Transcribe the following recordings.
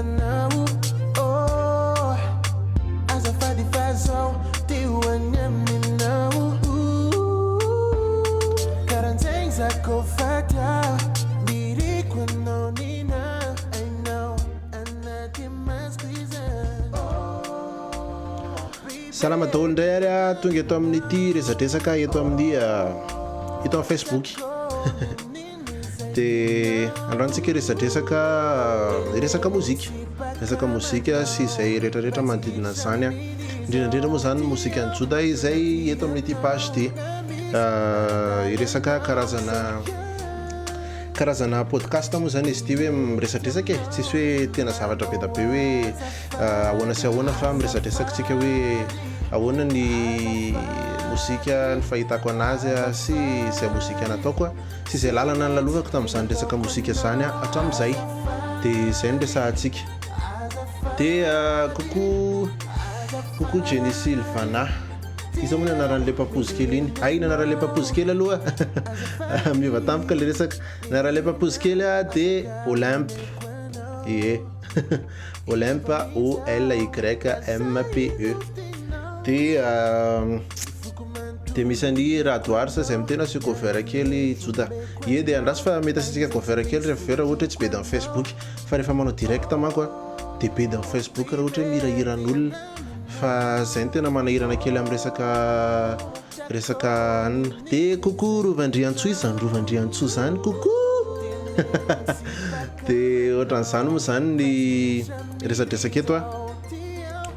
anao oh Azafady fa zao te ho any aminao Karanjegny za kô faty ah Niriko anao nina Ainao anaty masoko izy oh Salama daholo indray ary a, tonga eto amin'ity resadresaka eto amin'ny eto amin'ny Facebook. Dia androany tsika hiresadresaka hiresaka mozika, resaka mozika sy izay rehetrarehetra manodidina an'izany a. Indrindra indrindra moa izany ny mozikan'i Joda izay eto amin'ity page ity. Hiresaka karazana karazana podcast moa izany izy ity hoe miresadresaka e, tsisy hoe tena zavatra be da be hoe ahoana sy ahoana fa miresadresaka tsika hoe ahoana ny mozika ny fahitako anazy sy izay mozika nataoko sy izay lalana nilalovako tamin'izany resaka mozika izany hatramin'izay dia izay no resahantsika dia coucou coucou Jenny Sylvana iza moa ny anaran'ilay papozy kely iny hay ny anaran'ilay papozy kely aloha miova tampoka ilay resaka ny anaran'ilay papozy kely dia Olympe ie Olympe O L Y M P E dia dia misy an'i Radoars izay miteny asio cover kely Joda ie dia andraso fa mety asiantsika cover kely rehefa avy eo raha ohatra hoe tsy bedin'ny Facebook fa rehefa manao direct manko a dia bedin'ny Facebook raha ohatra hoe mihirahiran'olona fa izay no tena manahirana kely amin'ny resaka Resaka anona. Dia coucou Rovandriantsoa izany Rovandriantsoa izany coucou! Dia ohatran'izany moa izany ny resadresaka eto a.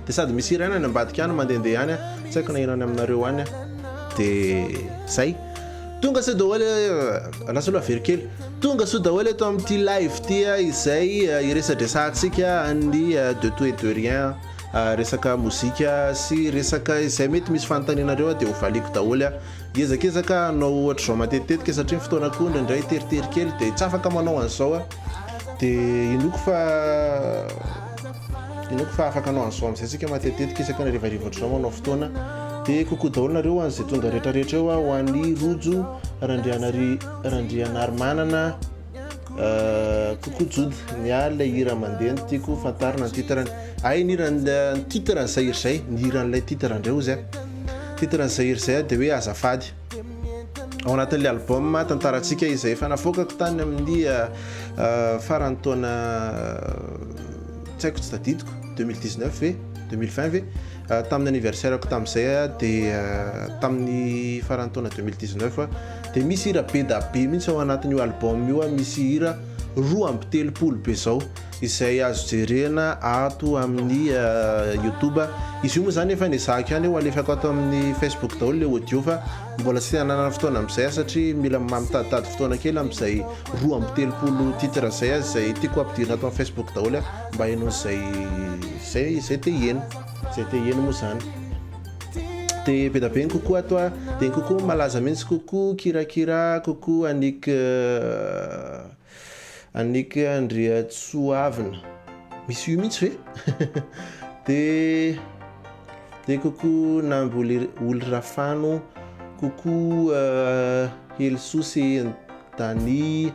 Dia sady misy hira ihany any ambadika any mandehandeha any a, tsy haiko na hira any aminareo any a. Dia zay. Tonga soa daholo, lasa aloha averiko kely. Tonga soa daholo eto amin'ity live ity a, izay hiresadresahantsika an'ny de tout et de rien. Resaka mozika sy resaka izay mety misy fanontanianareo dia ho valiako daholo aho. Hiezakezaka hanao ohatr'izao matetitetika satria ny fotoana koa indraindray teritery kely dia tsy afaka manao an'izao aho. Dia inoako fa inoako fa afaka hanao an'izao amin'izay tsika matetitetika isaka ny harivariva ohatr'izao manao fotoana. Dia coucou daholo nareo ho an'izay tonga rehetrarehetra eo ho an'i Rojo Randrianari Randrianarimanana. Coucou Jody, ny ahy ilay hira mandeha no tiako fantarina ny titre-ny. Hay ny hira ny titre an'izay hira izay, ny hiran'ilay titre indray ozy a. Titre an'izay hira izay dia hoe azafady. Ao anatin'ilay album tantarantsika izay efa navoakako tany amin'ny faran'ny taona tsy haiko tsy tadidiko 2019 ve 2020 ve tamin'ny anniversaire-ko tamin'izay dia tamin'ny faran'ny taona 2019 Dia misy hira be da be mihitsy ao anatin'io album io, misy hira 32 be zao izay azo jerena ato amin'ny youtube. Izy io moa zany efa nezahako ihany hoe ho alefako ato amin'ny facebook daholo le audio fa mbola tsy nanana fotoana amin'izay aho satria mila mitaditady fotoana kely amin'izay 32 titre zay aho izay tiako ampidirina ato amin'ny facebook daholo mba henoin'izay izay izay te hiheno, izay te hiheno moa zany. Dia be da be ny coucou ato a, dia ny coucou malaza mihitsy coucou kirakira, coucou Annick Annick Andriatsoavina, misy io mihitsy ve? dia dia coucou Namby Olirafano, coucou Helisoa sy Dany,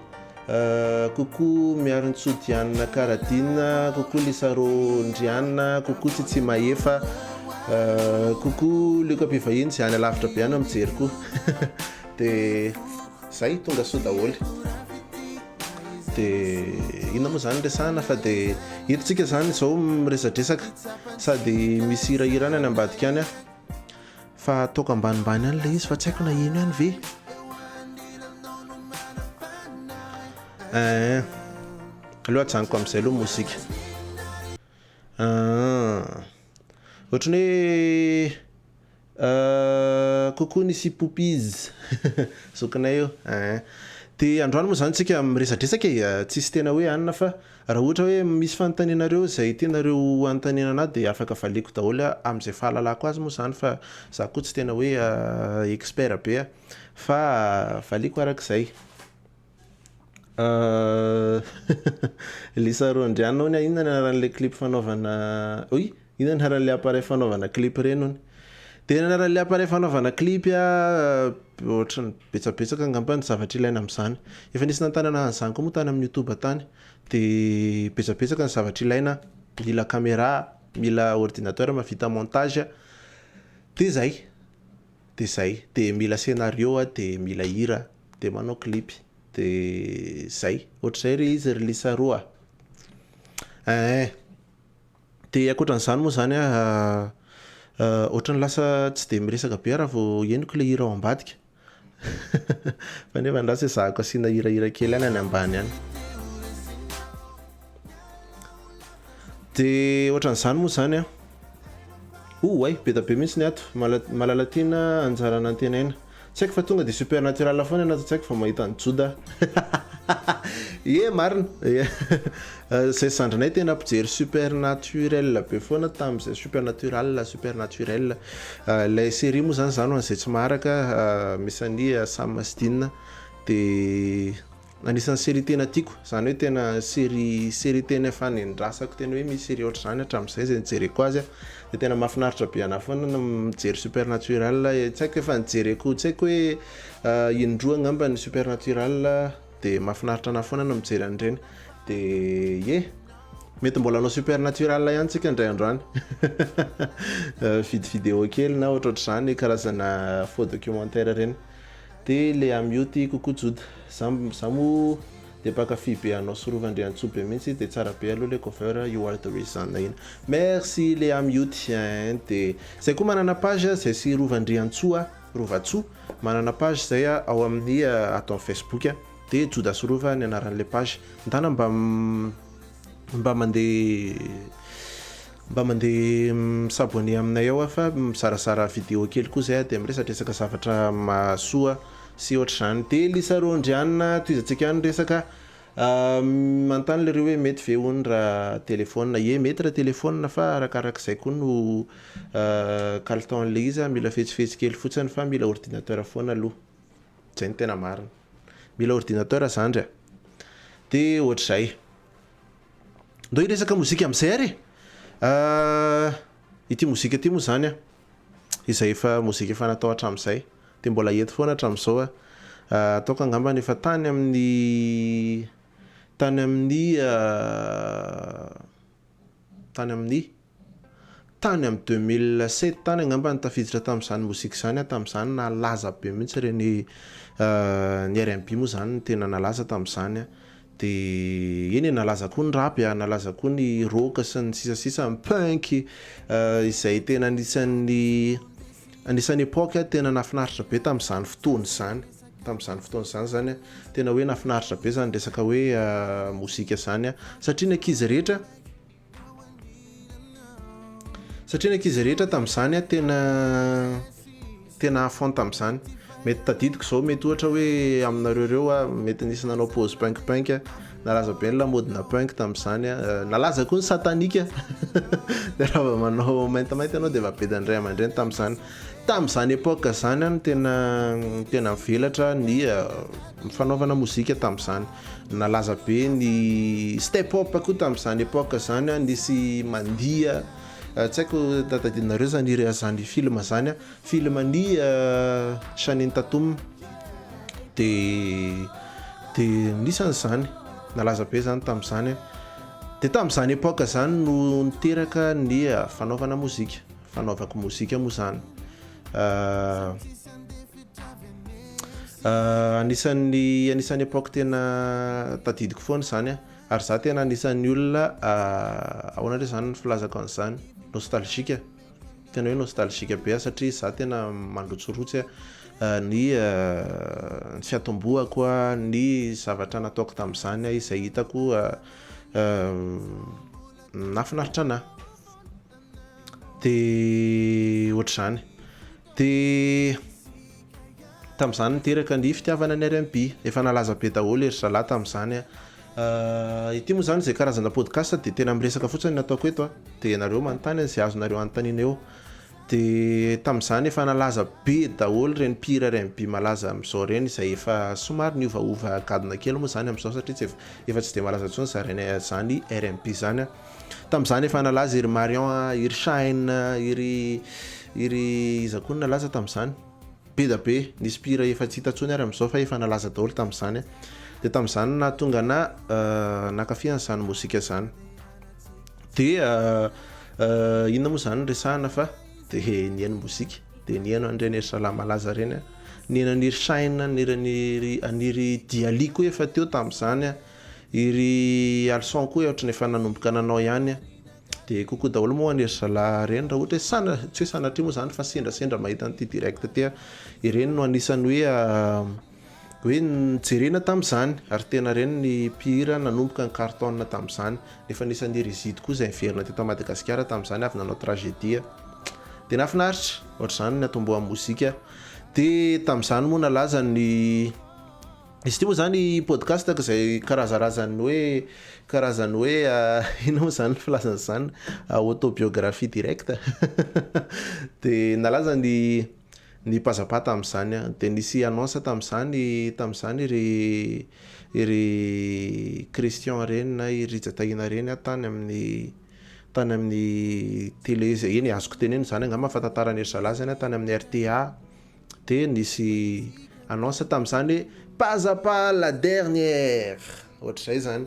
Coucou Miarintsoa Diane Karadine, coucou Lisa Rondriana, coucou Tsitsi Mahefa, coucou Luc Mpivahiny izay any alavitra be any mijery koa. Dia zay, tonga soa daholo. Dia inona moa izany resahana fa dia eto tsika izany izao miresadresaka sady misy hirahira any any ambadika any. Fa ataoko ambanimbany any ilay izy fa tsy haiko na heno ihany ve. Eh, aleo ajanoko amin'izay aloha mozika. Ah, ohatran'ny hoe euh, coucou Nisy Poupiz, zokinay io. Eh. Dia androany moa izany tsika miresadresaka e, tsisy tena hoe anona fa Raha ohatra hoe misy fanontanianareo izay tianareo hanontaniana anah dia afaka valiako daholo aho amin'izay fahalalako azy moa izany fa za koa tsy tena hoe expert be fa valiako arak'izay. Lisa Roandriana hono inona ny anaran'ilay clip fanaovana oy inona ny anaran'ilay appareil fanaovana clip ireny hono. Dia ny anaran'ilay appareil fanaovana clip a, ohatran'ny betsabetsaka angamba ny zavatra ilaina amin'izany. Efa nisy nanontany anahy an'izany koa moa tany amin'ny youtube tany. Dia betsabetsaka ny zavatra ilaina, mila caméra, mila ordinateur mahavita montage, dia zay, dia zay. Dia mila scénario, dia mila hira, dia manao clip, dia zay. Ohatr'izay re izy ry Lisaro a. Ein. Dia ankoatran'izany moa izany aho ohatran'ny lasa tsy dia miresaka be aho raha vao henoko ilay hira ao ambadika. Fa nefa andraso ezahako asiana hirahira kely any any ambany any. Dia ohatran'izany moa izany an. Oay, be dia be mihitsy ny ato. Malalatiana anjara nantenaina. Tsy haiko fa tonga dia supernatural foana ianao tsy haiko vao mahita an'i Joda Ie marina Ie Zay zandrinay tena mpijery supernaturel be foana tamin'izay supernatural supernaturel Ilay série moa zany zany ho an'izay tsy maharaka misy an'i Sam sy Dean dia Anisan'ny série tena tiako, izany hoe tena série série tena efa nendrasako tena hoe misy série ohatr'izany hatramin'izay izay nijereko azy dia tena mahafinaritra be anahy foana ny mijery supernatural, tsy haiko efa nijereko tsy haiko hoe indroa angamba ny supernatural dia mahafinaritra anahy foana ny mijery an'ireny dia ie mety mbola hanao supernatural ihany tsika indray andro any mividy vidéo kely na ohatrohatr'izany karazana faux documentaire ireny. De le amioty coucou Joda, za za moa de mpankafy be anao sy Rova Andriantsoa be mintsy de tsara be aloha le cover you are the reason iny. Merci le amioty ein de zay koa manana page zay sy Rova Andriantsoa Rovatsoa manana page zay ao amin'ny ato amin'ny Facebook de Joda sy Rova ny anaran'le page ndana mba mba mandeha Mba mandeha mi s'abonner aminay ao aho fa mizarazara vidéo kely koa zay dia miresadresaka zavatra mahasoa sy ohatr'izany. Dia Lisa Rondrianina tohizantsika ihany ny resaka. Manontany lereo hoe mety ve hono raha téléphone. Ie mety raha téléphone fa arakarak'izay koa no kalitaon'ilay izy, mila fetsifetsy kely fotsiny fa mila ordinateur foana aloha. Zay no tena marina. Mila ordinateur zandry a. Dia ohatr'izay. Ndao hiresaka mozika amin'izay ary e! Ity mozika ity moa izany an, izay efa mozika efa natao hatramin'izay, dia mbola eto foana hatramin'izao an. Ataoko angambany efa tany amin'ny, tany amin'ny, tany amin'ny. Tany amin'ny 2007 tany angamba no tafiditra tamin'izany mozika izany aho tamin'izany nalaza be mihitsy ireny ny rnb moa izany no tena nalaza tamin'izany dia eny e nalaza koa ny rap a, nalaza koa ny rock sy ny sisa sisa ny punk izay tena anisan'ny anisan'ny époque tena nahafinaritra be tamin'izany fotoana izany, tamin'izany fotoana izany izany tena hoe nahafinaritra be izany resaka hoe mozika izany satria ny ankizy rehetra Satria ny ankizy rehetra tamin'izany a tena tena à fond tamin'izany. Mety tadidiko izao mety ohatra hoe aminareo ireo a mety nisy nanao pause punk punk a, nalaza be ny lamaodina punk tamin'izany a, nalaza koa ny satanika dia raha vao manao maintimainty ianao dia efa bedan'ny ray aman-dreny tamin'izany. Tamin'izany époque izany no tena tena nivelatra ny fanaovana mozika tamin'izany. Nalaza be ny step up koa tamin'izany époque izany an, nisy mandihy tsy haiko na tadidinareo izany hira izany film izany an, film an'i Channing Tatum de de nisy an'izany, nalaza be izany tamin'izany an, de tamin'izany époque izany no niteraka ny fanaovana mozika, fanaovako mozika moa izany. Anisan'ny anisan'ny époque tena tadidiko foana izany an, ary za tena anisan'ny olona ahoana re zany ny filazako an'izany, nostalgique, tena hoe nostalgique be aho satria za tena mandrotsirotsy ny ny fiatombohako an, ny zavatra nataoko tamin'izany izay hitako nahafinaritra anahy, de ohatr'izany. Dia tamin'izany niteraka ny fitiavana ny rnb. Efa nalaza be daholo ery zalahy tamin'izany an. Ity moa izany izay karazana podcast dia tena miresaka fotsiny ny ataoko eto an. Dia ianareo manontany an'izay azonareo anontaniana eo. Dia tamin'izany efa nalaza be daholo ireny mpihira rnb malaza amin'izao ireny izay efa somary niovaova gadona kely moa izany amin'izao satria tsy efa tsy dia malaza intsony izany rnb izany an. Tamin'izany efa nalaza i ry Marion a, i ry Shine, i ry iry iza koa no nalaza tamin'izany? Be da be, nisy mpihira efa tsy hita intsony ary amin'izao fa efa nalaza daholo tamin'izany. Dia tamin'izany no nahatonga anà nankafy an'izany mozika izany. Dia inona moa izany no resahana fa dia nihaino mozika, dia nihaino an'ireny ry zalahy malaza ireny aho, nihaino an'iry Shyn, nihaino an'iry Dialy koa efa teo tamin'izany, iry Alson koa ohatran'ny efa nanomboka nanao ihany. Dia coucou daholo moa an'iry zalahy ireny raha ohatra hoe sana, tsy hoe sanatria moa izany fa sendrasendra mahita an'ity direct ity aho, ireny no anisan'ny hoe hoe nojerena tamin'izany ary tena ireny ny mpihira nanomboka ny carton tamin'izany, efa nisy an'i Rizid koa izay niverina teto Madagasikara tamin'izany avy nanao tragédie, dia nahafinaritra, ohatr'izany ny atombohan'ny mozika, dia tamin'izany moa nalaza ny. Izy ity moa izany podcast ka izay karazarazan'ny hoe karazan'ny hoe inona moa izany filazana izany autobiographie directe dia nalaza ny ny pazzapa tamin'izany an, dia nisy annonce tamin'izany tamin'izany ry ry Christian ireny na i Rija Tahiana ireny an tany amin'ny tany amin'ny télé izay eny e azoko tenenina izany angamba fa tantaran'i ry zalahy izany an tany amin'ny rta. Dia nisy annonce tamin'izany hoe pas à pas la dernière, ohatr'izay izany.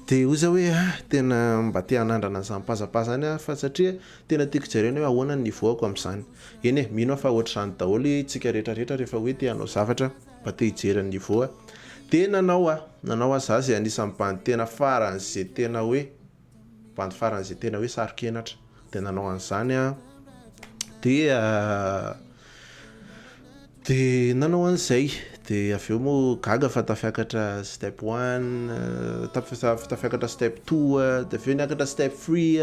Dia hoy zaho hoe ah tena mba te hanandrana an'izany pas à pas izany aho fa satria tena tiako jerena hoe ahoana ny niveau-ako amin'izany. Eny e, mino aho fa ohatr'izany daholo isika rehetra rehetra rehefa hoe te hanao zavatra mba te hijery ny niveau. Dia nanao aho, nanao aho, za izay anisan'ny bandy tena faran'izay tena hoe bandy faran'izay tena hoe saro-kenatra dia nanao an'izany aho dia dia nanao an'izay dia avy eo moa gaga fa tafiakatra step one tafiakatra step two dia avy eo niakatra step three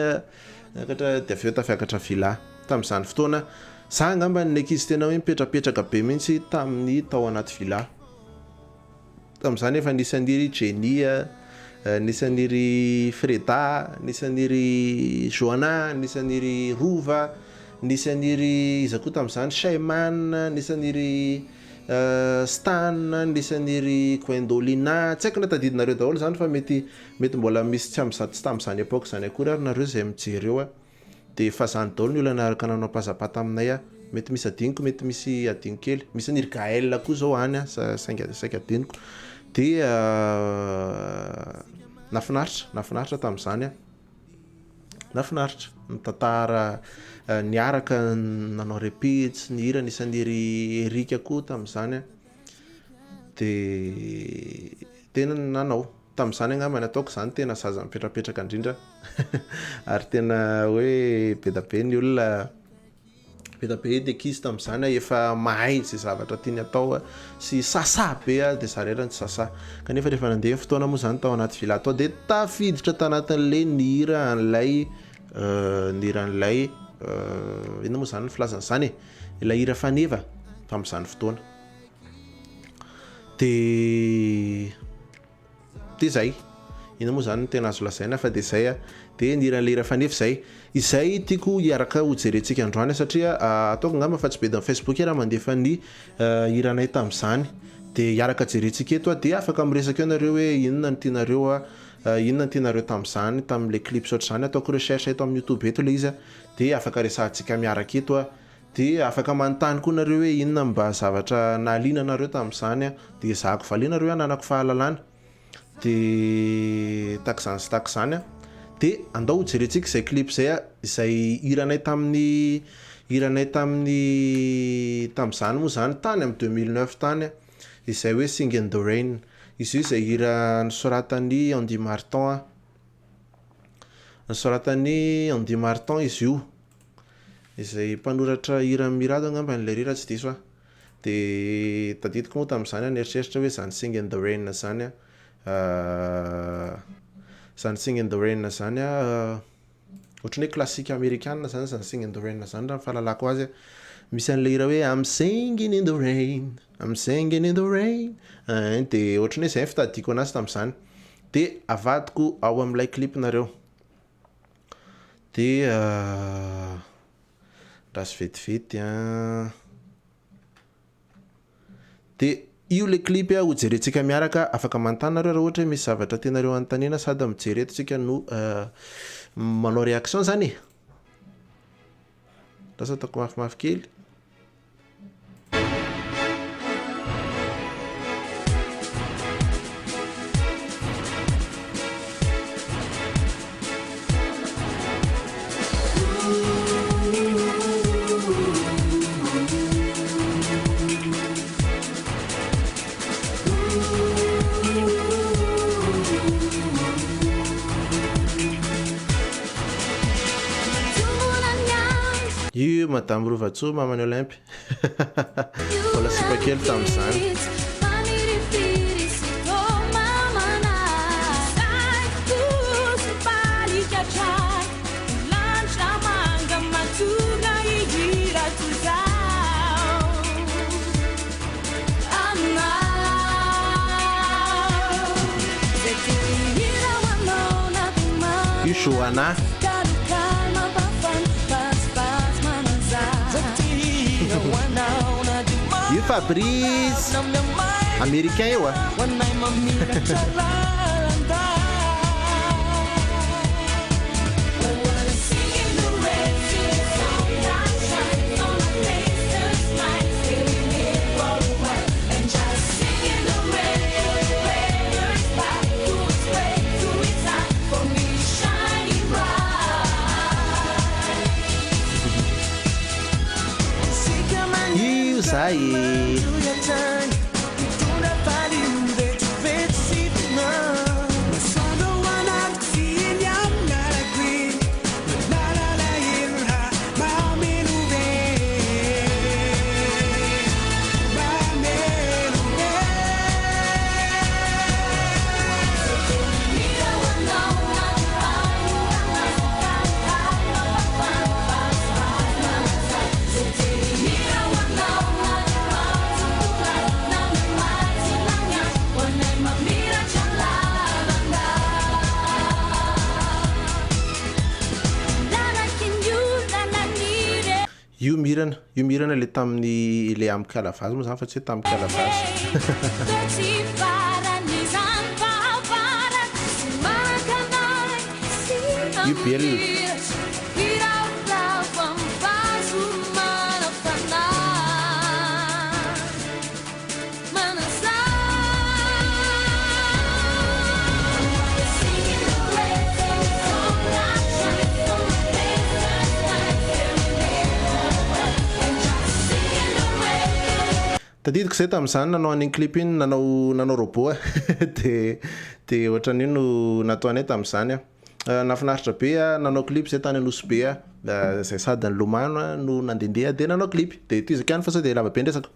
niakatra dia avy eo tafiakatra villa tamin'izany fotoana za angamba ny ankizy tena hoe mipetrapetraka be mihitsy tamin'ny tao anaty villa. Tamin'izany efa nisy an'iry Jenny, nisy an'iry Freda, nisy an'iry Johanna, nisy an'iry Rova, nisy an'iry iza koa tamin'izany, Shayman, nisy an'iry Stan, nisy an'iry Gwendolina, tsy haiko na tadidinareo daholo izany fa mety mety mbola misy tsy amin'izany tsy tamin'izany époque izany akory ary nareo izay mijery eo. Dia efa zany daholo ny olona niaraka nanao pazzapa taminay a! Mety misy adinoko mety misy adino kely, misy an'iry Gaël koa zao any a, sainga saika adinoko, dia nahafinaritra nahafinaritra tamin'izany a, nahafinaritra nitantara niaraka nanao repets nihira nisy an'iry Eric koa tamin'izany a, dia tena nanao. Tamin'izany angamba ny ataoko izany tena zaza mipetrapetraka indrindra ary tena hoe be da be ny olona be da be ny ankizy tamin'izany efa mahay izay zavatra tiany atao sy sasahy be dia za irery no tsy sasahy kanefa rehefa nandeha ny fotoana moa izany tao anaty villa tao dia tafiditra tanatin'ilay nihira an'ilay nihira an'ilay inona moa izany ny filazana izany e ilay hira faneva tamin'izany fotoana. De de zay. Inona moa zany no tena azo lazaina fa de zay a. De ny hiran'ilay hira fanefy zay. Izay tiako hiaraka ho jerentsika androany satria ataoko angamba fa tsy be de Facebook raha mandefa ny hiranay tamin'izany. De hiaraka jerentsika eto de afaka miresaka eo nareo hoe inona no tianareo a, inona no tianareo tamin'izany, tamin'ilay clip sy ohatr'izany. Ataoko recherche eto amin'ny youtube eto ilay izy a, de afaka resahantsika miaraka eto a. Dia afaka manontany koa nareo hoe inona mba zavatra nahaliana anareo tamin'izany an, dia ezahako valiana ireo hananako fahalalana. Dia tahak'izany sy tahak'izany an. Dia andao ho jerentsika izay clip izay an, izay hiranay tamin'ny hiranay tamin'ny tamin'izany moa izany tany amin'ny 2009 tany an, izay hoe Sing in the rain. Izy io izay hira nosoratan'i Andy Martin an. Nosoratan'i Andy Martin izy io. Izay mpanoratra hiran'i Mirado angamba ilay ry raha tsy diso aho. Dia tadidiko moa tamin'izany aho nieritreritra hoe izany Sing in the rain izany an, izany Sing in the rain izany an, ohatran'ny hoe classique amerikana izany izany Sing in the rain izany raha ny fahalalako azy an. Misy an'ilay hira hoe I'm singing in the rain, I'm singing in the rain, dia ohatran'ny hoe izay ny fitadidiako anazy tamin'izany. Dia avadiko ao amin'ilay clip nareo. Dia andraso vetivety an. Dia io ilay clip ho jerentsika miaraka, afaka manontany nareo raha ohatra hoe misy zavatra tianareo hanontaniana sady mijery eto tsika no manao réaction zany e. Lasa ataoko mafimafy kely. Io Madame Rovatsoa maman'i Olympe. Mbola sipa kely tamin'izany. Io Johanna. Io Fabrice. Américain io a. Io zay e. Io mirana, io mirana le tamin'ny le amin'ny kalavazy moa zany fa tsy hoe tamin'ny kalavazy. Io belona. Tadidiko izay tamin'izany nanao an'iny clip iny nanao nanao robot de de ohatran'io no nataonay tamin'izany aho. Nahafinaritra be aho nanao clip izay tany Nosy Be aho, izay sady nilomano no nandehandeha dia nanao clip. Dia tohizako ihany fa sao dia lava be ny resako.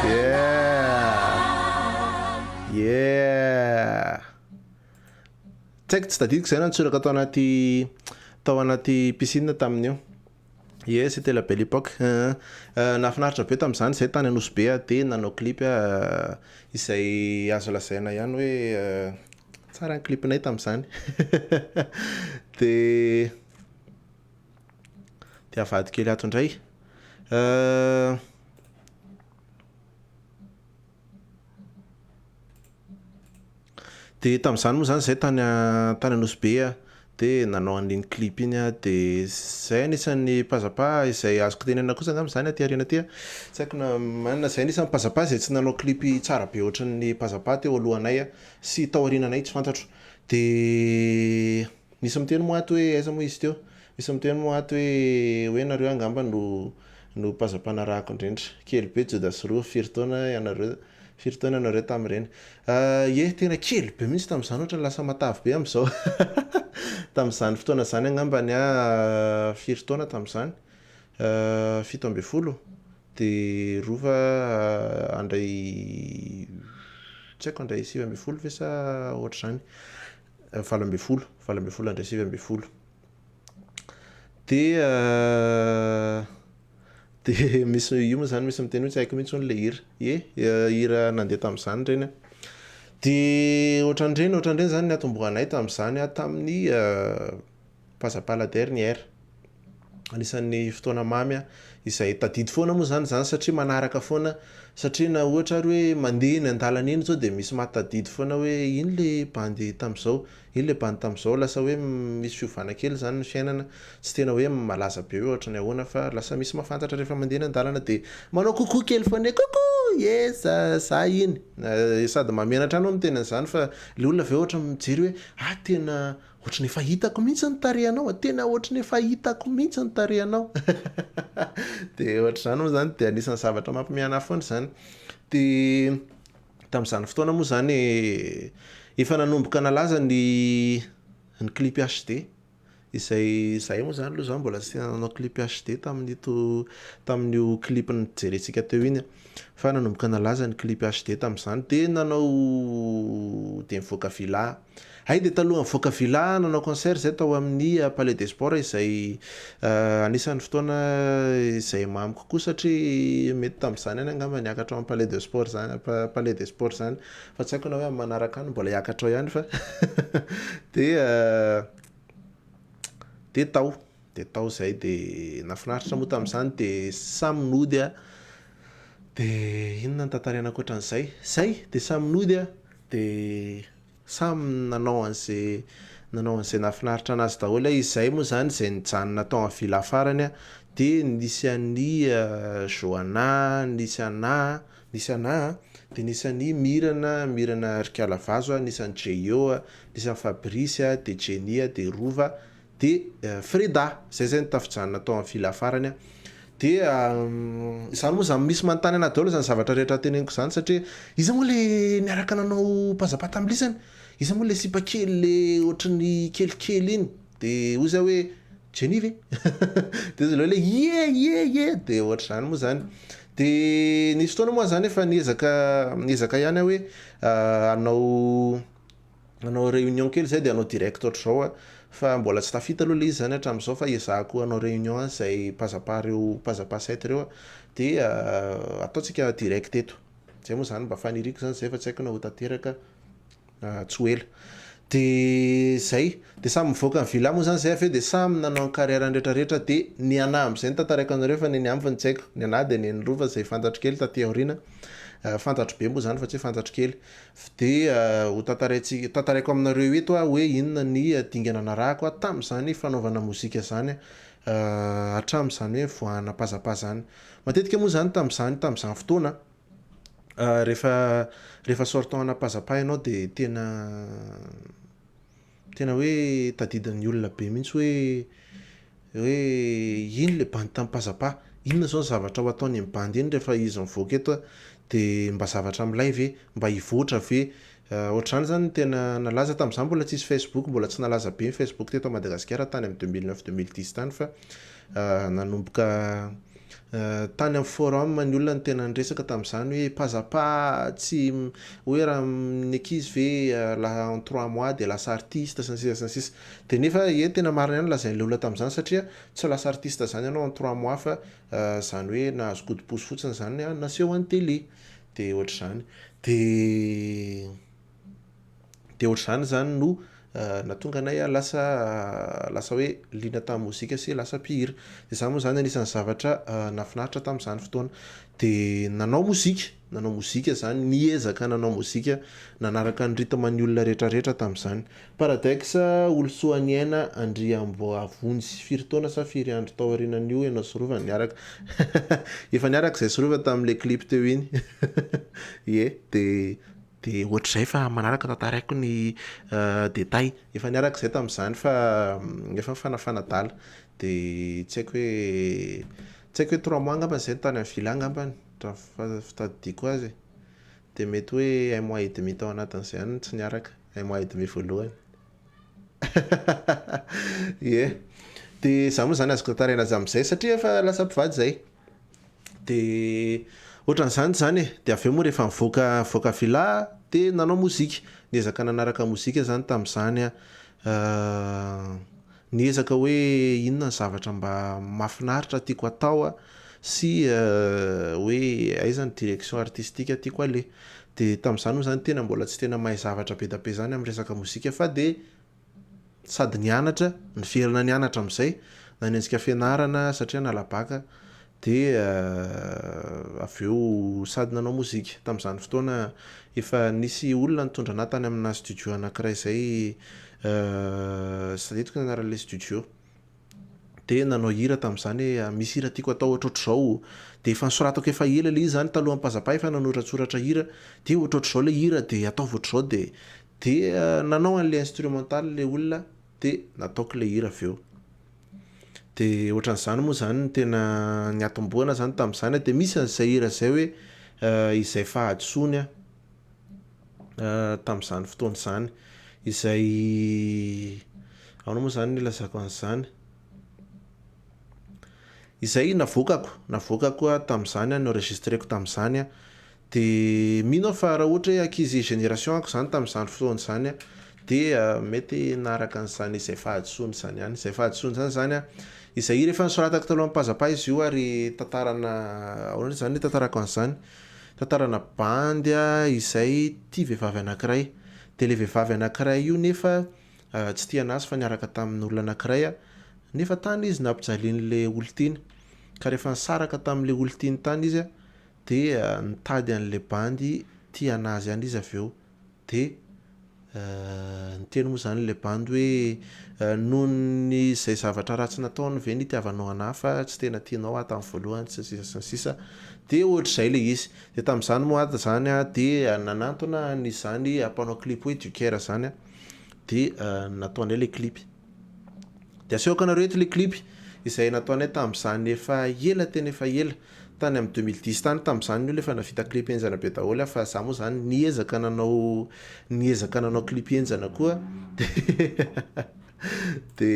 Yeah! Yeah! Tsy haiko, tsy tadidiko izay nantsoraka tao anaty tao anaty piscine tamin'io. Ie, c'était la belle époque. Nahafinaritra be tamin'izany izay tany Nosy Be aho dia nanao clip izay azo lazaina ihany hoe tsara ny clip-nay tamin'izany. Dia dia avadiko kely ato indray. Dia tamin'izany moa izany izahay tany tany Nosy Be. Dia nanao an'iny clip iny aho dia izay anisan'ny pazzapa izay azoko tenenina kosa angamba izany aty aoriana aty a, tsy haiko na manana, izay anisan'ny pazzapa izay tsy nanao clip tsara be ohatran'ny pazzapa teo alohanay sy tao aoriananay tsy fantatro. Dia misy miteny moa ato hoe aiza moa izy teo? Misy miteny moa ato hoe hoe nareo angamba no no pazzapa narahako indrindra. Kely be Jodasy roa, firy taona ianareo? Firy taona ianareo tamin'ireny? Ie, tena kely be mihitsy tamin'izany, ohatran'ny lasa matavy be amin'izao. Tamin'izany fotoana izany angambany aho firy taona tamin'izany? 17, dia rova handray, tsy haiko handray 19 ve sa ohatr'izany? 18, 18 handray 19. Dia Dia misy, io moa izany misy miteny hoe tsy haiko mihitsy hono ilay hira. Ie, hira nandeha tamin'izany ireny an. Dia ohatran'ireny, ohatran'ireny izany ny natombohanay tamin'izany an, tamin'ny pas à pas la dernière. Anisan'ny fotoana mamy an, izay tadidy foana moa izany izany satria manaraka foana, satria na ohatra ary hoe mandeha eny an-dalana eny izao dia misy mahatadidy foana hoe iny ilay bandy tamin'izao. Iny le bandy tamzao lasa hoe misy fiovana kely zany ny fiainana, tsy tena hoe malaza be hoe ohatran'ny ahoana fa lasa misy mahafantatra rehefa mandeha eny an-dalana de manao coucou kely foana hoe coucou ye za za iny, sady mahamenatra anao miteny an'izany fa le olona avy eo ohatra mijery hoe ah tena ohatran'ny efa hitako mihitsy ny tarehinao a, tena ohatran'ny efa hitako mihitsy ny tarehinao de ohatr'izany moa zany de anisan'ny zavatra mampiomehy anahy foana izany de Tamin'izany fotoana moa izany efa nanomboka nalaza ny ny clip HD izay izahay moa izany aloha izaho mbola tsy tena nanao clip HD tamin'ito tamin'io clip nojerentsika teo iny fa nanomboka nalaza ny clip HD tamin'izany dia nanao dia nivoaka villa. Hay dia talohan'ny nivoaka villa nanao concert izay tao amin'ny Palais des Sports izay anisan'ny fotoana izay mamy kokoa satria mety tamin'izany ihany angamba niakatra ao amin'ny Palais de Sport izany Palais des Sports izany fa tsy haiko na hoe amin'ny manaraka any mbola hiakatra ao ihany fa dia dia tao dia tao izay dia nahafinaritra moa tamin'izany dia samy nody aho dia inona no tantaraina ankoatran'izay? Izay dia samy nody aho dia Samy nanao an'izay nanao an'izay nahafinaritra anazy daholo aho, izay moa izany izay nijanona tao amin'ny villa farany dia nisy an'i Johanna, nisy anà, nisy anà dia nisy an'i Mirana, Mirana Rikala-Vazo, nisy an'i Jeyô, nisy an'i Fabrice, dia Jenny, dia Rova, Dia Freda, zay zay no tafijanona tao amin'ny villa farany an. Dia izany moa izany misy manontany anah daholo izany zavatra rehetra teneniko izany satria iza moa le niaraka nanao pazzapa tamin'ny lisany? Iza moa le sipa kely le ohatran'ny kelikely iny? Dia hoy zah hoe Jenny ve? Dia hoy zareo hoe ie ie ie! Dia ohatr'izany moa izany. Dia nisy fotoana moa zany efa niezaka niezaka ihany aho hoe hanao Hanao réunion kely zay de hanao direct ohatr'izao a, fa mbola tsy tafita aloha le izy zany hatramin'izao fa ezahako hanao réunion an'izay pas à pas reo pas à pas sept reo a, de ataontsika direct eto, zay moa zany mba faniriako zany zay fa tsy haiko na ho tanteraka tsy ho ela. De zay, de samy mivoaka ny villa moa zany zay avy eo de samy nanao ny carrière-ny retraretra de ny anah am'zay no tantaraiko anareo fa neny amiko no tsy haiko, ny anah de neny rova zay fantatro kely taty aoriana, fantatro be moa zany fa tsy hoe fantatro kely. Dia ho tantaraintsika, tantaraiko aminareo eto aho hoe inona ny dingana narahako tamin'izany fanaovana mozika izany hatramin'izany hoe nivoahana pazzapa izany. Matetika moa izany tamin'izany tamin'izany fotoana rehefa rehefa sortant ana pazzapa ianao dia tena Tena hoe tadidin'ny olona be mihitsy hoe hoe iny le bandy tamin'ny pazzapa, inona zao ny zavatra ho ataony iny bandy iny rehefa izy mivoaka eto de mba zavatra milay ve, mba hivoatra ve, ohatr'izany zany no tena nalaza tamin'izany mbola tsisy facebook, mbola tsy nalaza be ny facebook teto Madagasikara tany amin'ny 2009 2010 tany fa nanomboka Tany amin'ny forum ny olona no tena niresaka tamin'izany hoe pazzapa tsy hoe raha ny ankizy ve la en trois mois dia lasa artiste sy ny sisa sy ny sisa. Dia nefa ie tena marina ihany ny lazain'ilay olona tamin'izany satria tsy lasa artiste izany ianao en trois mois fa izany hoe nahazo coup de pouce fotsiny izany naseho any télé. Dia ohatr'izany. Dia dia ohatr'izany izany no. nahatonga anay lasa lasa hoe liana tamin'ny mozika sy lasa mpihira. Dia izany moa izany anisan'ny zavatra nahafinaritra tamin'izany fotoana. Dia nanao mozika, nanao mozika izany, niezaka nanao mozika nanaraka ny rythme ny olona rehetrarehetra tamin'izany. Paradex, Olosoaniaina Andriamboavonjy, firy taona sa firy andro tao aorianan'io ianao sy Rova niaraka? Efa niaraka izay sy Rova tamin'ilay clip teo iny. Ie, dia dia ohatr'izay fa manaraka tantaraiko ny détail. Efa niaraka izay tamin'izany fa efa nifanafana adala. Dia tsy haiko hoe tsy haiko hoe trois mois angambany izay no tany amin'ny villa angambany raha ny fitadidiako azy e. Dia mety hoe un mois et demi tao anatin'izay ihany no tsy niaraka. Un mois et demi voalohany. Ie. Dia izaho moa izany azoko tantaraina azy amin'izay satria efa lasa mpivady izay. Dia ohatran'izany izany e. Dia avy eo moa rehefa nivoaka nivoaka villa dia nanao mozika. Niezaka nanaraka mozika izany tamin'izany aho. Niezaka hoe inona ny zavatra mba mahafinaritra tiako atao sy hoe aiza ny direction artistique tiako aleha. Dia tamin'izany moa izany tena mbola tsy tena mahay zavatra be dia be izany amin'ny resaka mozika fa dia sady nianatra, niverina nianatra amin'izay, nanenjika fianarana satria nala bacc dia avy eo sady nanao mozika. Tamin'izany fotoana efa nisy olona nitondra anah tany amina studio anankiray izay, tsy tadidiko ny anaran'ilay studio. Dia nanao hira tamin'izany hoe misy hira tiako atao ohatrohatr'izao. Dia efa nosoratako efa ela ilay izy izany talohan'ny pazzapa efa nanoratsoratra hira. Dia ohatrohatr'izao ilay hira dia ataovy ohatr'izao dia dia nanao an'ilay instrumental ilay olona dia nataoko ilay hira avy eo. Dia ohatran'izany moa izany no tena niatombohana izany tamin'izany dia misy an'izay hira izay hoe izay fahadisoany aho tamin'izany fotoana izany. Izay ahoana moa izany no ilazako an'izany? Izay navoakako, navoakako aho tamin'izany, ni-enregistreko tamin'izany aho. Dia mino aho fa raha ohatra hoe ankizy génération ako izany tamin'izany fotoana izany an, dia mety naharaka an'izany izay fahadisoana izany ihany. Izay fahadisoana izany izany an, izay hira efa nosoratako taloha amin'ny pazzapa izy io ary tantarana, ahoana izany ny hitantarako an'izany? Tantarana bandy izay tia vehivavy anankiray. Dia ilay vehivavy anankiray io nefa tsy tia an'azy fa niaraka tamin'olona anankiray nefa tany izy nampijalian'ilay olon-tiany. Ka rehefa nisaraka tamin'ilay olon-tiany tany izy an, Dia nitady an'ilay bandy tia anazy ihany izy avy eo. Dia niteny moa izany ilay bandy hoe noho ny izay zavatra ratsy nataony ve no itiavanao anà fa tsy tena tianao aho tamin'ny voalohany sy ny sisa sy ny sisa. Dia ohatr'izay ilay izy. Dia tamin'izany moa aho izany dia nanantona an'izany mpanao clip hoe Duker izany dia nataonay ilay clip. Dia asehoko anareo eto ilay clip izay nataonay tamin'izany efa ela tena efa ela. Tany amin'ny 2010 tany tamin'izany ny olona efa nahavita clip henjana be daholo aho fa za moa zany niezaka nanao niezaka nanao clip henjana koa de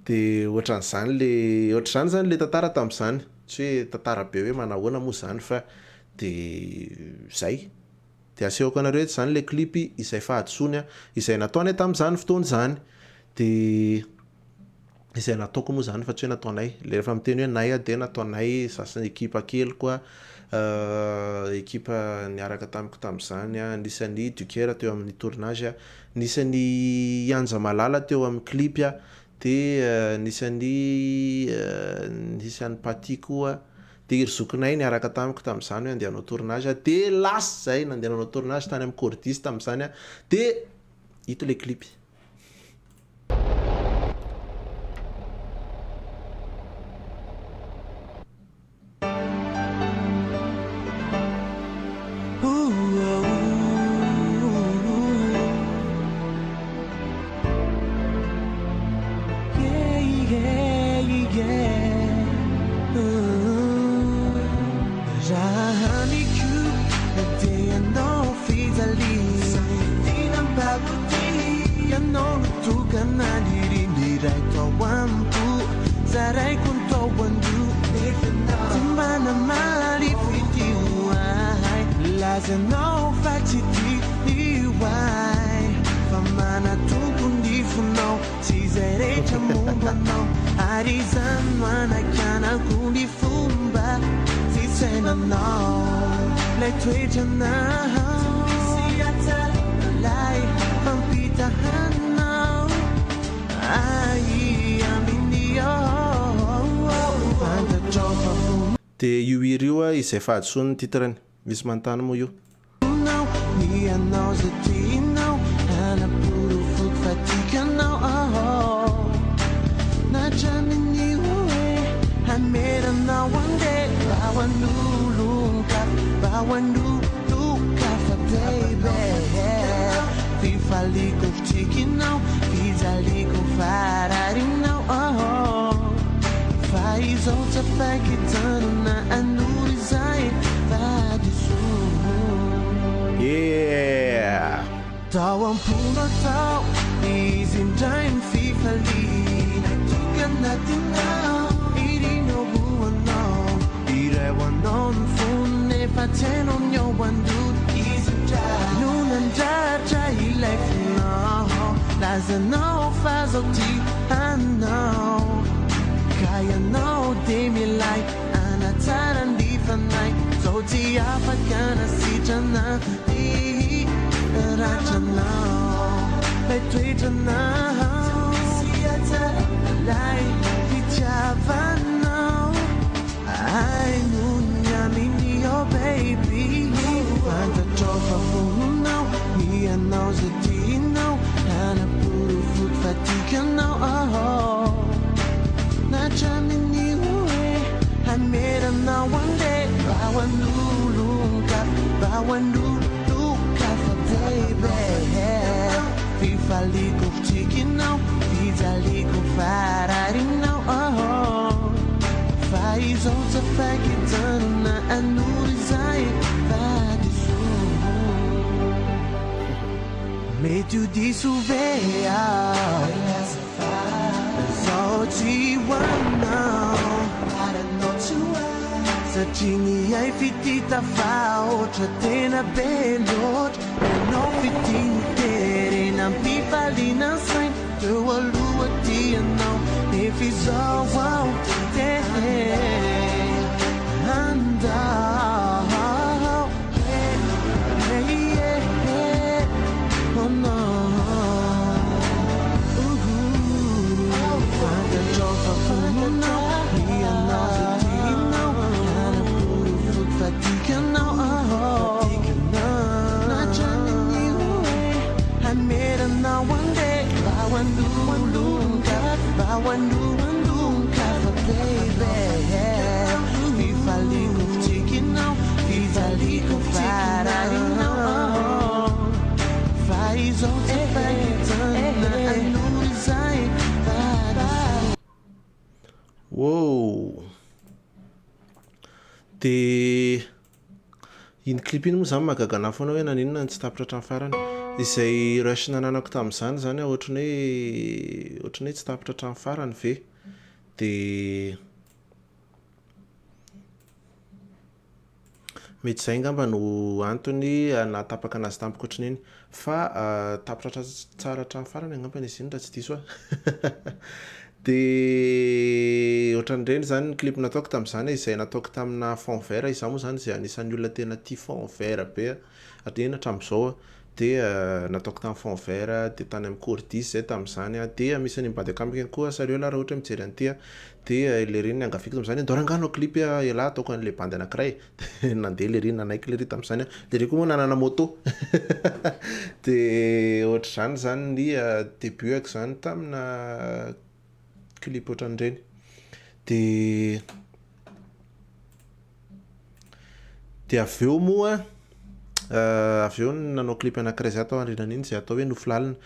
de ohatran'izany le ohatr'izany zany le tantara tamin'izany tsy hoe tantara be hoe manahoana moa zany fa de zay de asehoko anareo eto zany le clip izay fahadisoany izay nataonay tamin'izany fotoana izany de izay nataoko moa izany fa tsy hoe nataonay, le rehefa miteny hoe nay aho dia nataonay za sy ny ekipa keliko a, ekipa niaraka tamiko tamin'izany a, nisy an'i Duker teo amin'ny tournage a, nisy an'i Ianja Malala teo amin'ny clip a, dia nisy an'i nisy an'i Paty koa, dia ry zokinay niaraka tamiko tamin'izany hoe andeha hanao tournage dia lasa izahay nandeha nanao tournage tany amin'ny Cordis tamin'izany a, dia ito ilay clip. ahy amin'ny oh Fantatrao fa Dia io hira io izay fahadisoany ny titre-ny. Misy manontany moa io. Nao ny anao zay tianao Hanaporofoko fa tiako ianao oh Na hatramin'ny hoe hameranao andeha Mba ho an'olon-kafa Mba ho an'olon-kafa baby Fifaliako fitsikinao Fijaliako fahararinao oh Fa izao tsy afaka hijanona an'olo izay fahadisoana Yeah! Tao am-ponao tao izy indray ny fifaliana tokana tianao irinao ho anao iray ho anao ny fony nefa tsy hainao ny ao an-doha izy indray no nandratra ilay fonao lazanao fa zao tia anao ka ianao dia milay anatsara ny fanahy zao tsy afaka nasitrana ny ratranao lay toetranao lay fitiavanao ay no ny aminy oh baby Fantatrao fa fononao ny anao zay tianao Hanaporofoko fa tiako ianao oh Na hatramin'ny hoe hameranao andeha Mba ho an'olon-kafa Mba ho an'olon-kafa baby Fifaliako fitsikinao Fijaliako fahararinao oh Fa izao tsy afaka hijanona an'olo izay fahadisoana Mety ho diso ve aho Zao tsy ho anao Satria ny hay fitia tafahoatra tena be loatra Ianao fitia niterena am-pifaliana ny saina Teo aloha tianao nefa izao aho te handao Hey, yeah, yeah. Oh no Fantatrao fa fononao ny anao zay tianao Hanaporofoko fa tiako ianao oh Na hatramin'ny hoe hameranao andeha Mba ho an'olon-kafa Mba ho an'olon-kafa baby Fifaliako fitsikinao Fijaliako fahararinao Fa izao tsy afaka hijanona an'olo izay fahadisoana Wow! Dia iny clip iny moa izany mahagaga anahy foana hoe naninona no tsy tapitra hatramin'ny farany. Izay rush nananako tamin'izany izany ohatran'ny hoe ohatran'ny hoe tsy tapitra hatramin'ny farany ve? Dia mety izay angamba no antony nahatapaka anazy tampoka ohatran'iny. Fa tapitra tsara hatramin'ny farany angamba izy iny raha tsy diso aho. Dia ohatran'ireny izany ny clip nataoko tamin'izany e, izay nataoko tamina fond vert, izaho moa izany izay anisan'ny olona tena tia fond vert be eny hatramin'izao aho. Dia nataoko tamin'ny fond vert, dia tany amin'ny Cordis izay tamin'izany an, dia misy an'i Mbady Akama ihany koa, salut ialahy raha ohatra hoe mijery an'ity an, dia lery iny niangaviako tamin'izany hoe ndao rangahy hanao clip ialahy ataoko an'ilay bandy anankiray e, dia nandeha lery nanaiky lery tamin'izany an, lery koa moa nanana moto dia ohatr'izany izany ny début-ako izany tamina clip ohatran'ireny, dia dia avy eo moa avy eo nanao clip anankiray zay tao aorianan'iny izay atao hoe Nofy lalina.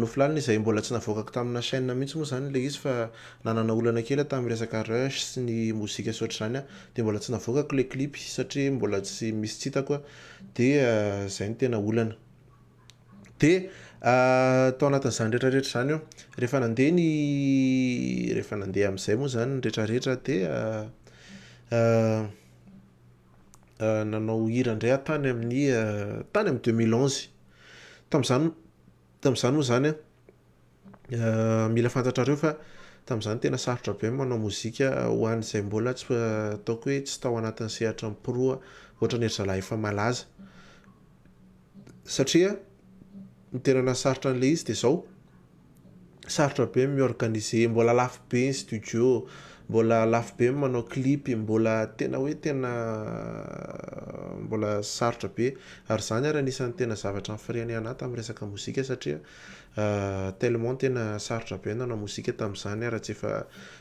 Nofy lalina izay mbola tsy navoakako tamina chaîne mihitsy moa izany ilay izy fa nanana olana kely aho tamin'ny resaka rush sy ny mozika sy ohatr'izany aho dia mbola tsy navoakako ilay clip satria mbola tsy misy tsy hitako aho dia izay no tena olana. Dia tao anatin'izany rehetra rehetra izany eo, rehefa nandeha ny rehefa nandeha amin'izay moa izany ny rehetra rehetra dia nanao hira indray aho tany amin'ny tany amin'ny 2011. Tamin'izany tamin'izany moa izany an, mila fantatrareo fa tamin'izany tena sarotra be ny manao mozika ho an'izay mbola tsy ataoko hoe tsy tao anatin'ny sehatra ny pro ohatran'ny ry zalahy efa malaza. Satria ny tena nahasarotra an'ilay izy dia izao, Sarotra be ny mi-organiser, mbola lafo be ny studio, mbola lafo be ny manao clip, mbola tena hoe tena mbola sarotra be. Ary izany ary anisan'ny tena zavatra ni-freiner anahy tamin'ny resaka mozika satria tellement tena sarotra be ny nanao mozika tamin'izany raha tsy efa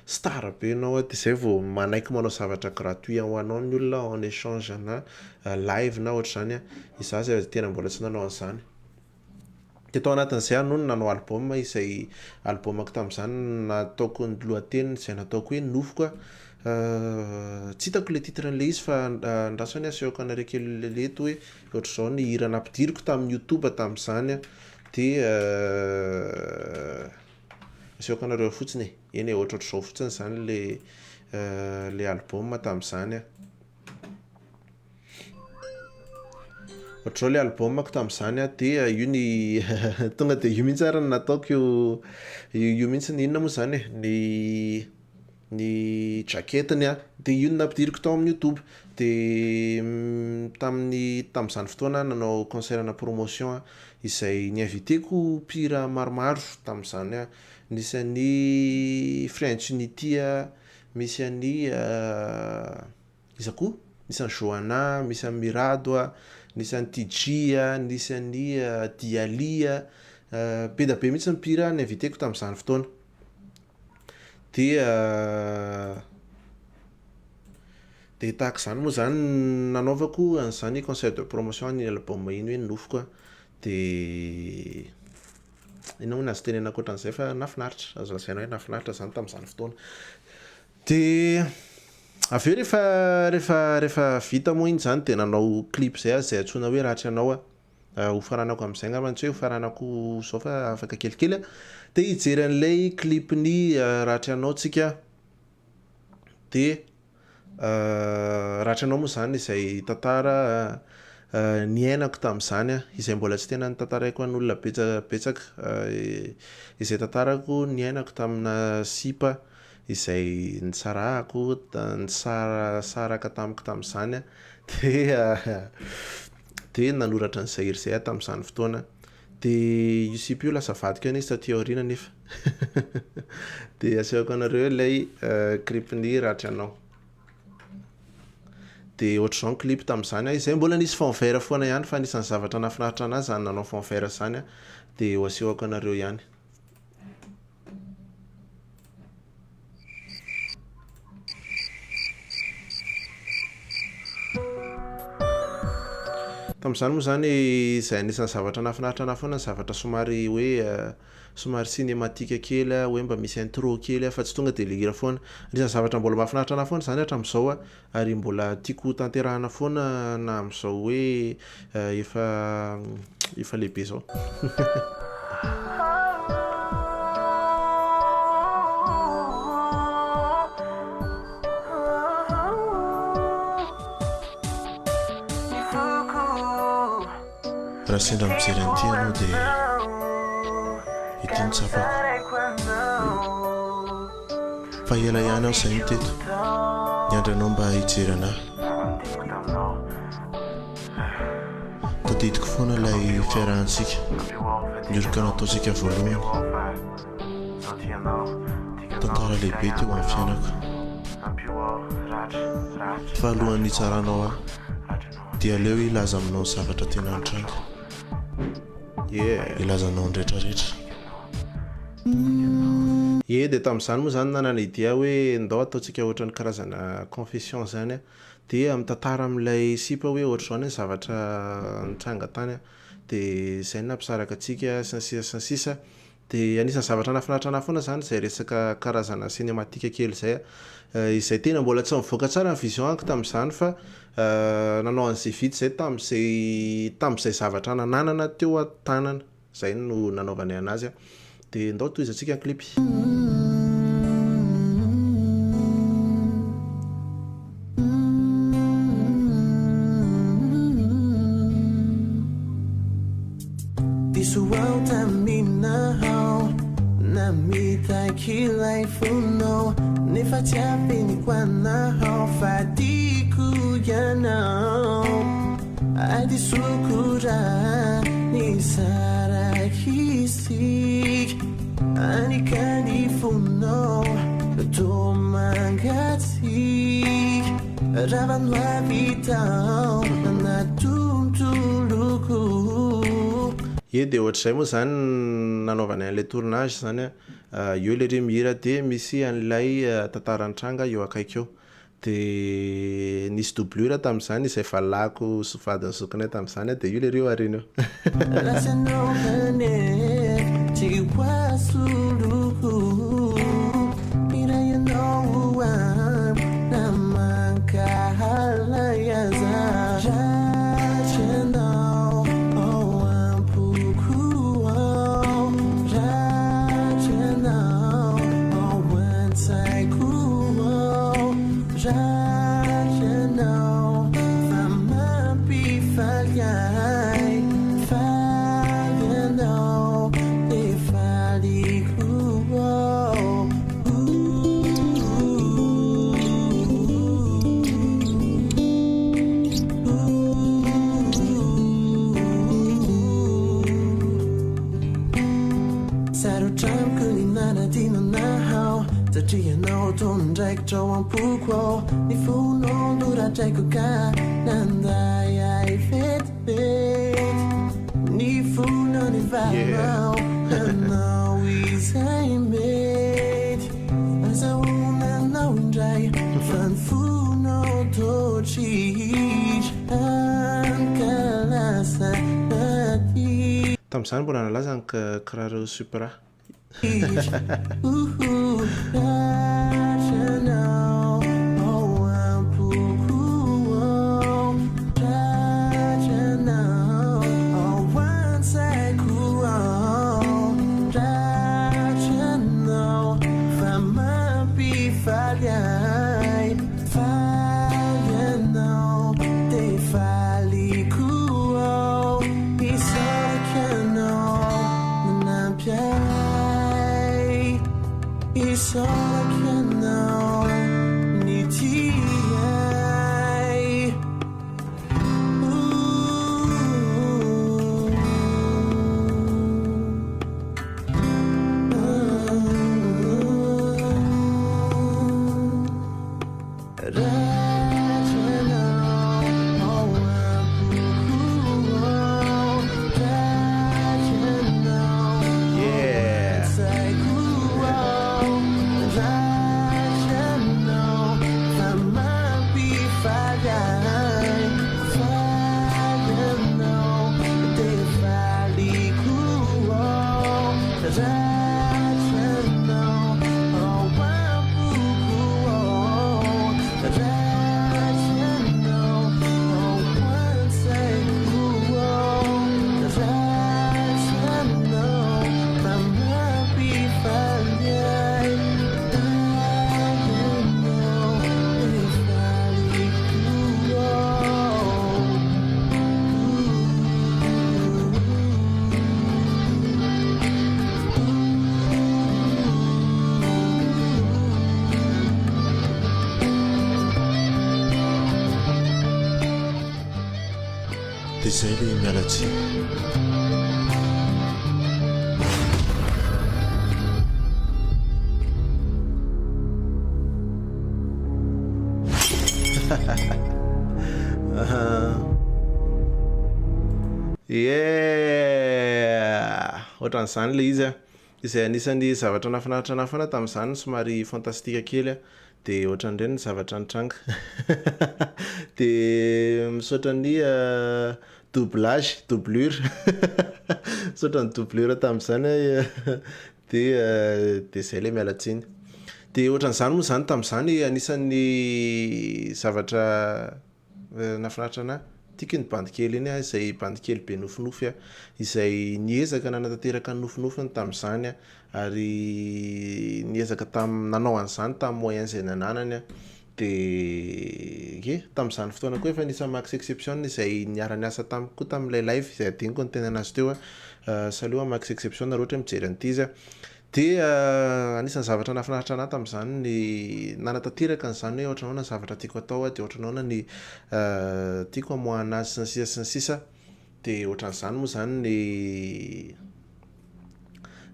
star be ianao dia izay vao manaiky manao zavatra gratuit ho anao ny olona en échange ana live na ohatr'izany. Izaho izay tena mbola tsy nanao an'izany. Dia tao anatin'izay aho no nanao album izay album-ko tamin'izany nataoko ny lohateniny izay nataoko hoe Nofiko a. Tsy hitako ilay titre-n'ilay izy fa andraso anie asehoko anareo kely eto hoe ohatr'izao ny hira nampidiriko tamin'ny youtube tamin'izany a. Dia asehoko anareo fotsiny e. Eny e, ohatrohatr'izao fotsiny izany ilay ilay album tamin'izany a. Ohatr'izao ilay album-ko tamin'izany an, dia io ny tonga dia io mihitsy ary no nataoko io io mihitsy ny inona moa izany e, ny ny jaquette-ny an, dia io no nampidiriko tao amin'ny youtube, dia tamin'ny tamin'izany fotoana aho nanao concert ana promotion aho izay ni-inviter-ko mpihira maromaro tamin'izany aho, nisy an'i French Nitty a, misy an'i Iza koa? Nisy an'i Johanna, misy an'i Mirado a, nisy an'i TJ a, nisy an'i Dialy a, be da be mihitsy ny mpihira ni-inviter-ko tamin'izany fotoana. Dia dia tahaka izany moa izany no nanaovako an'izany concert de promotion an'iny album iny hoe Nofiko a, dia inona moa no azo tenenina ankoatran'izay fa nahafinaritra, azo lazaina hoe nahafinaritra izany tamin'izany fotoana. Dia avy eo rehefa rehefa rehefa vita moa iny izany dia nanao clip izay aho izay antsoina hoe Ratry anao aho. Hofaranako amin'izay angambany, tsy hoe hofaranako izao fa afaka kelikely aho. Dia hijery an'ilay clip-n'ny Ratry anao tsika. Dia Ratry anao moa izany izay tantara niainako tamin'izany izay mbola tsy tena notantaraiko an'olona betsabetsaka. Izay tantarako niainako tamina sipa. izay nisarahako, nisarasaraka tamiko tamin'izany dia dia nanoratra an'izay hira izay aho tamin'izany fotoana. Dia io sipa io lasa vadiko ihany izy taty aoriana anefa. Dia asehoko anareo ilay clip-n'ny Ratry Anao. Dia ohatr'izao ny clip tamin'izany, izay mbola nisy fond vert foana ihany fa anisan'ny zavatra nahafinaritra anahy izany nanao fond vert izany dia ho asehoko anareo ihany. Tamin'izany moa izany izay anisan'ny zavatra nahafinaritra anahy foana ny zavatra somary hoe somary cinématique kely hoe mba misy intro kely fa tsy tonga dia ilay hira foana. Anisan'ny zavatra mbola mahafinaritra anahy foana izany hatramin'izao ary mbola tiako ho tanterahana foana na amin'izao hoe efa efa lehibe izao. Raha sendra mijery an'ity ianao dia ity no tsapako. Fa ela ihany aho izay no teto, niandry anao mba hijery anah. Tadidiko foana ilay fiarahantsika, ny oroka nataontsika voalohany. Tantara lehibe teo amin'ny fiainako. Fa alohan'ny hitsaranao ahy, dia aleo hilaza aminao ny zavatra tena nitranga. Hilaza anao ny retraretra. Ie, dia tamin'izany moa izany nanana idea hoe ndao ataontsika ohatran'ny karazana confession izany an, dia mitantara amin'ilay sipa hoe ohatr'izao anie ny zavatra nitranga tany an, dia izay no nampisaraka antsika sy ny sisa sy ny sisa. Dia anisan'ny zavatra nahafinaritra anahy foana izany izay resaka karazana cinématique kely izay an, izay tena mbola tsy nivoaka tsara ny vision-ko tamin'izany fa nanao an'izay vita izay tamin'izay tamin'izay zavatra nananana teo an-tanana. Zay no nanaovanay anazy de ndao tohizantsika ny clip. Diso aho taminao Namitaka ilay fonao Nefa tsy afeniko anao Fa tiako ianao Hadisoko raha nisaraka isika. Anika ny fonao toa mangatsiaka Rava no avy tao anaty tontoloko. Ie dia ohatr'izay moa izany nanaovanay an'ilay tournage izany an, eo ilay ry mihira dia misy an'ilay tantara nitranga eo akaiky eo. Dia nisy doublure tamin'izany izay valahako sy vadin'ny zokinay tamin'izany dia io lery io aoriana io. Lasa ianao kanefa tsy ho asoloko Mila ianao ho amiko na mankahala aza Ratsy ianao ao am-poko ao Ratsy ianao ao an-tsaiko ao Ratsy ianao fa mampifaly ahy Faly ianao dia faly koa Sarotra amiko ny nanadino anao Satria ianao tompondraikitra ao am-poko ao Ny fonao noratraiko ka nanday ahy vetivety Ny fonao ny valinao Nanao izay mety Azahoana anao indray Fa ny fonao toa tsisy Hany ka lasa aty Tamin'izany mbola nalaza ny kiraro Supra. Faly ianao dia faly koa aho Isaorako ianao nanampy ahy Isaorako ianao nitia ahy Yeah! Dia izay ilay miala tsiny. Yeah! Ohatran'izany ilay izy an. Izay anisan'ny zavatra nahafinaritra anahy foana tamin'izany somary fantastique kely an. Dia ohatran'ireny ny zavatra nitranga. Dia misaotra ny doublage, doublure. Misaotra ny doublure tamin'izany aho dia dia izay ilay miala tsiny. Dia ohatran'izany moa izany tamin'izany anisan'ny zavatra nahafinaritra anahy. Tiako iny bandy kely iny izay bandy kely be nofinofy izay niezaka nanatanteraka ny nofinofiny tamin'izany ary niezaka tam- nanao an'izany tamin'ny moyen izay nananany dia ie tamin'izany fotoana koa efa nisy Max Exception izay niara-niasa tamiko koa tamin'ilay live izay adinoko niteny anazy teo salut a Max Exception raha ohatra hoe mijery an'ity izy dia anisan'ny zavatra nahafinaritra anahy tamin'izany ny nanatanteraka an'izany hoe ohatran'ny ahoana ny zavatra tiako atao dia ohatran'ny ahoana ny tiako hamoahana azy sy ny sisa sy ny sisa dia ohatran'izany moa izany ny.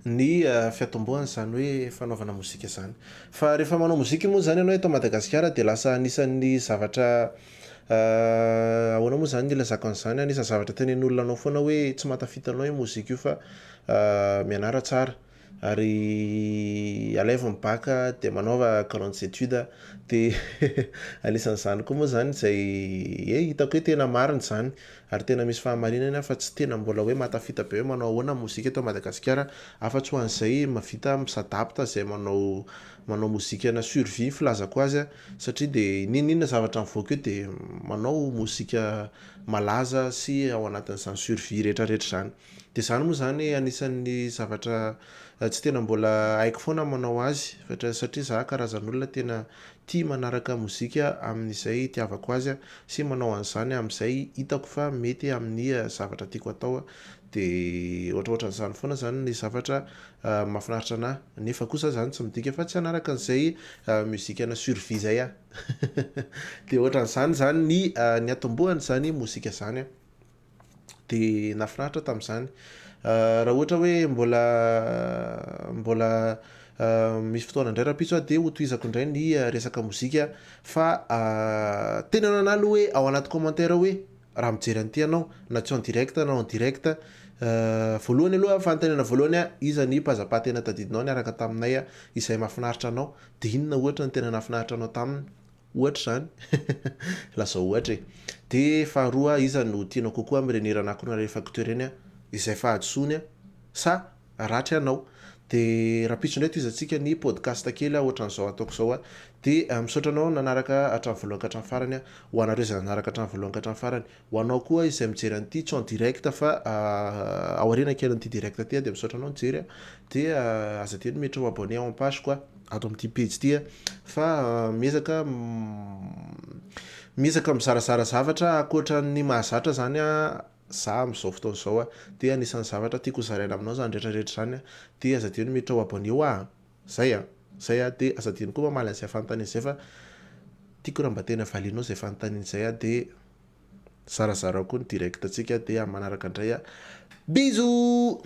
ny fiatombohana izany hoe fanaovana mozika izany. Fa rehefa manao mozika moa izany ianao eto Madagasikara dia lasa anisan'ny zavatra ahoana moa izany ny ilazako an'izany, anisan'ny zavatra tenenin'olona anao foana hoe tsy mahatafita anao io mozika io fa mianara tsara. Ary alaivo ny bac dia manaova grandes études dia anisan'izany koa moa izany izay e hitako hoe tena marina izany ary tena misy fahamarinany fa tsy tena mbola hoe mahatafita be hoe manao ahoana ny mozika eto Madagasikara afa-tsy ho an'izay mahavita mi-s'adapte izay manao manao mozika-na survie ny filazako azy satria dia n'inon'inona zavatra mivoaka eo dia manao mozika malaza sy ao anatin'izany survie rehetrarehetra izany. Dia izany moa izany anisan'ny zavatra tsy tena mbola haiko foana ny manao azy satria za karazan'olona tena tia manaraka mozika amin'izay itiavako azy sy manao an'izany amin'izay hitako fa mety amin'ny zavatra tiako atao dia ohatrohatran'izany foana izany ny zavatra mahafinaritra anah nefa kosa izany tsy midika fa tsy hanaraka an'izay mozikana survie izay aho dia ohatran'izany izany ny niatombohan'izany mozika izany. Dia nahafinaritra tamin'izany. Raha ohatra hoe mbola mbola misy fotoana indray rahampitso aho dia hotohizako indray ny resaka mozika fa teneno anah aloha hoe ao anaty commentaire hoe raha mijery an'ity ianao na tsy en direct na en direct voalohany aloha fanontaniana voalohany a iza ny pazzapa tena tadidinao niaraka taminay izay mahafinaritra anao dia inona ohatra no tena nahafinaritra anao taminy Ohatra izany, lazao ohatra e. Dia faharoa, iza no tianao kokoa amin'ireny hira anankiroa nalefako teo ireny izay fahadisoany sa ratry anao? Dia rahampitso indray tohizantsika ny podcast kely ohatran'izao ataoko izao. Dia misaotra anao nanaraka hatramin'ny voalohany ka hatramin'ny farany, ho anareo izay nanaraka hatramin'ny voalohany ka hatramin'ny farany, ho anao koa izay mijery an'ity tsy en direct fa aoriana kelin'ity direct ity dia misaotra anao nijery dia aza adino miditra ho abonné ao amin'ny page ko ato amin'ity pejy ity fa miezaka miezaka mizarazara zavatra ankoatran'ny mahazatra zany za amin'izao fotoana izao dia anisan'ny zavatra tiako hozaraina aminao zany rehetra rehetra zany dia aza adino miditra ho abonné hoa zay a zay a dia aza adino koa mamaly an'izay fanontaniana izay fa tiako raha mba tena valianao izay fanontaniana izay dia zarazarao koa ny direct antsika dia amin'ny manaraka indray bisous.